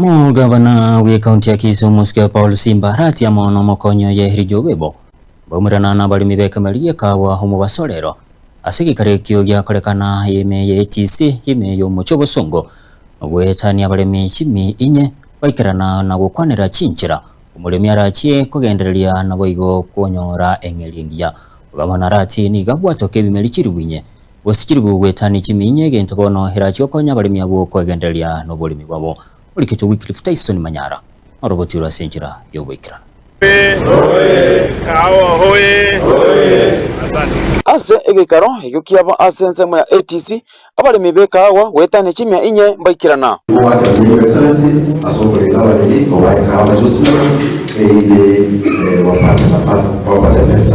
Omogavana bw'ekaunti ya Kisii omosike Paul Simba Arati amo nomokonyi oye Elijah Obebo baumerana nabaremi b'ekemeri gi'ekawa omobaso rero ase egeikaro ekio giakorekana ime ya ATC ime y'omochie obosongo goetania abaremi chimi inye baikerana na gokwanera chinchera omoremi arachie kogendereria naboigo konyora eng'eria engiya. Gavana Arati nigo abwatoka ebimeri chilifu inye Gose chiribu goetania chiminye egento bono erachie gokonya abaremi abwo kwegendereria noboremi bwabo. Oriketwe Wycliffe Tyson Manyara norobotirwe ase enchera y'oboikeranu. Ase egeikaro ekio kiabo ase ensemo ya ATC, abaremi b'ekaagwa goetania chimia inye mbaikerana. Goakera Your Excellency ase okorenda abaremi kobaa ekahawa Josimba erinde wapate nafasi wapate pesa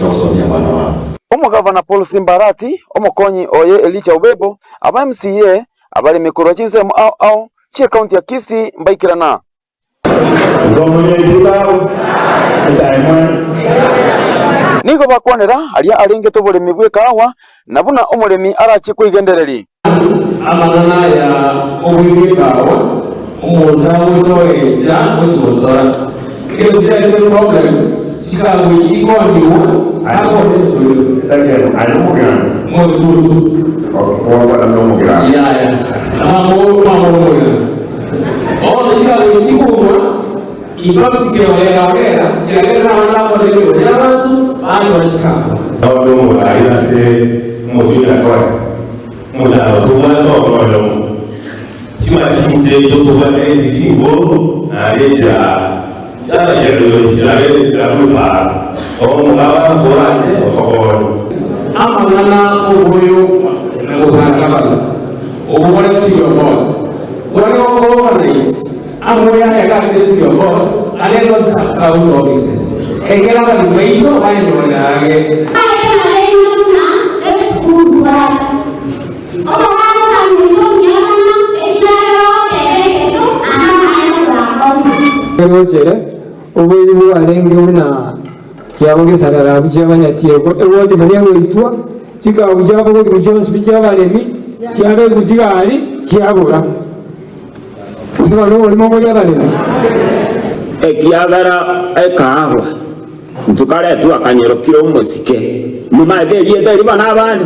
ya gosomia abana babo. Omogavana Paul Simbarati, omokonyi oye Elijah Obebo, aba MCA, abaremi korwa chinsemo ao ao chi'ecounty ya Kisii mbaikerana. Nigo bakwanera aria arengete oboremi bw'ekahawa, na buna omoremi arachie kweigendereria. Amang'ana aya oboibi bw'ekahawa, omonto agocha oecha gochia gotora. Egento kiaretire problem, chikahawa echi chikoniwa akore emetoriro. Omotutu. Yaya. Mama mama omogirano. Bono chikahawa echi chikonywa, in fact keorera orera, chiagera nabana bakore emeremo y'abanto, batora chikahawa. Daudi omoraai ase omochie o Nyakoe, omochando tobwate oroyomo, chimachinche echio tobwate nechi chingoro, naende enchera chiabachererwe chiabe chirabue para, omogaba koranche otokonye. Amang'ana 'oboyo na gobanga abanto, obwo bore Civil Board, bore gokoorganize amoyo aya gachire Civil Board arenge ase sub county offices, ekero abaremi baito bayenyorera age. Aye narenge buna esukuru bwate, omogaka ominto omuya mono, ekiagera ogoteba ekero ande amaene gwakorire. Egochere oboibi bwarenge buna chiabo gesarara abwo chiabanyatiekwa, egocha baria egoitwa, chikabu chiabogorigwa chionsi pi chiabaremi, chiabekwa chigari, chiabora. Gose bono oborimo oboria abaremi. Ekiagera ekaagwa, intwe kare twakanyerokire omosike. Momaete erieta erio bana abande?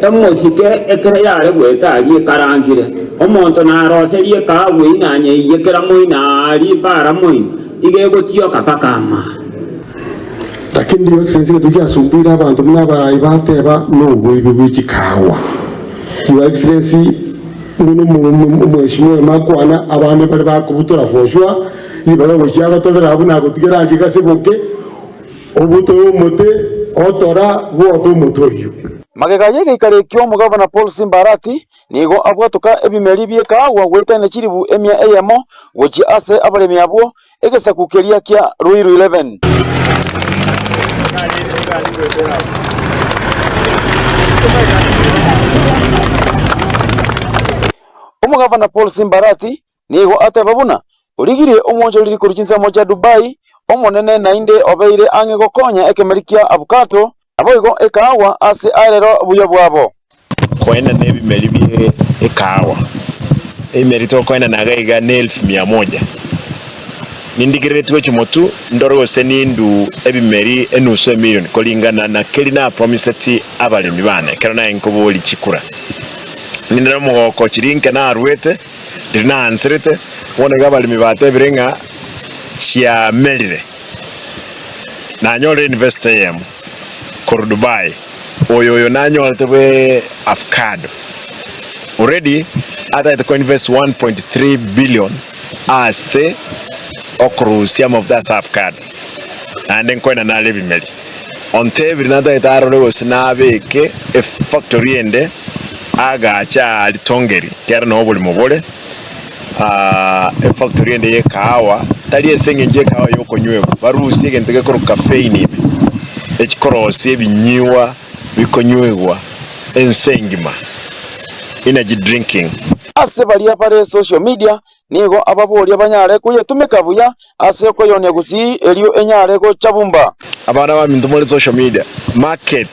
Emosike ekero yare goeta aria ekarangire, omonto naroserie ekaagwa eyio nanyeiye kera moino aaria para moino, iga egotioka mpaka amaa. Lakini Your Excellency egento giasumbuire abanto buna abarai bateba noboibi bwe chikawa. Your Excellency buna omweshimiwa oyomo akwana abande mbare bakobutora for sure ribaga gochia agotorera abwo nagotigera aria gase boke obutore omote otora bwote omote oyio. Magega y'egeikaro ekio omogavana Paul Simba Arati nigo abwatoka ebimeri bi'ekaagwa goetania chilifu emia eyemo gochia ase abaremi abwo egesaku keria kia Ruiru 11. Omogavana Paul Simba Arati nigo ateba buna origirie omwonchoreri korwa chinsemo chia Dubai omonene naende obeire ang'e gokonya ekemeri kia abukato Naboigo ekaagwa ase arero obuya bwabo. Koenana ebimeri bie ekaagwa. Ebimeri tokoenana iga iga ne elfu mia moja. Nindigereretie gochia motwe ndore gose nindu ebimeri enusu emilion koringana na keri napromiseti abaremi bane ekero naye nkoboria chikura. Ninde nomogoko chiria inke naruete riria naanserete bono iga abaremi batebire ng'a chiamerire. Nanyorire university eyemo korwa Dubai, oyo oyo nanyorete bwe avocado already atagete ko invest 1.3 billion ase okorusia amafuta ase avocado naende nkoenda nare ebimeri. Ontebire natagete arore gose nabeke efactory ende agache aa Ritongeri ekiagera noo oborimo bore. Efactory ende y'ekahawa, tari ase engencho y'ekahawa y'okonywegwa, barusie egento gekorokwa caffeine ime, ekikorosia ebinyiwa bikonywegwa ense engima, energy drinking. Ase baria bare social media nigo ababoria banyare koyetumeka buya ase okoyonia gusii erio enyare gochabumba. Abana baminto more social media, market,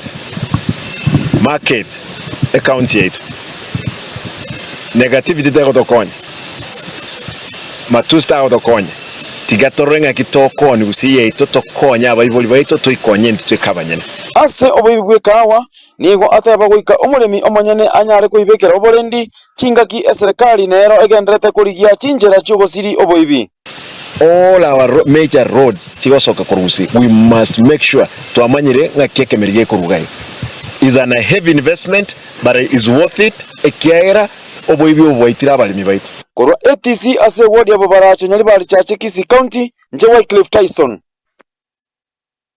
market ecounty yaito. Negativity tegotokonya. Matusi tagotokonya, tiga torore ng'aki tokoonia gusii yaito tokonye abaibori baito toikonye intwe tweka abanyene. Ase oboibi bw'ekahawa, nigo ateba goika omoremi omonyene anyare koibekera oborendi chingaki eserekari nero egendererete korigia chinchera chi'ogosiri oboibi. All our major roads chigosoka korwa gusii, we must make sure twamanyire ng'aki ekemeri gekoruga iga. Is an a heavy investment but is worth it ekiagera oboibi obo bwaitire abaremi baito. Korwa ATC ase eward ya Bobaracho Nyaribari Chache Kisii County, inche Wycliffe Tyson.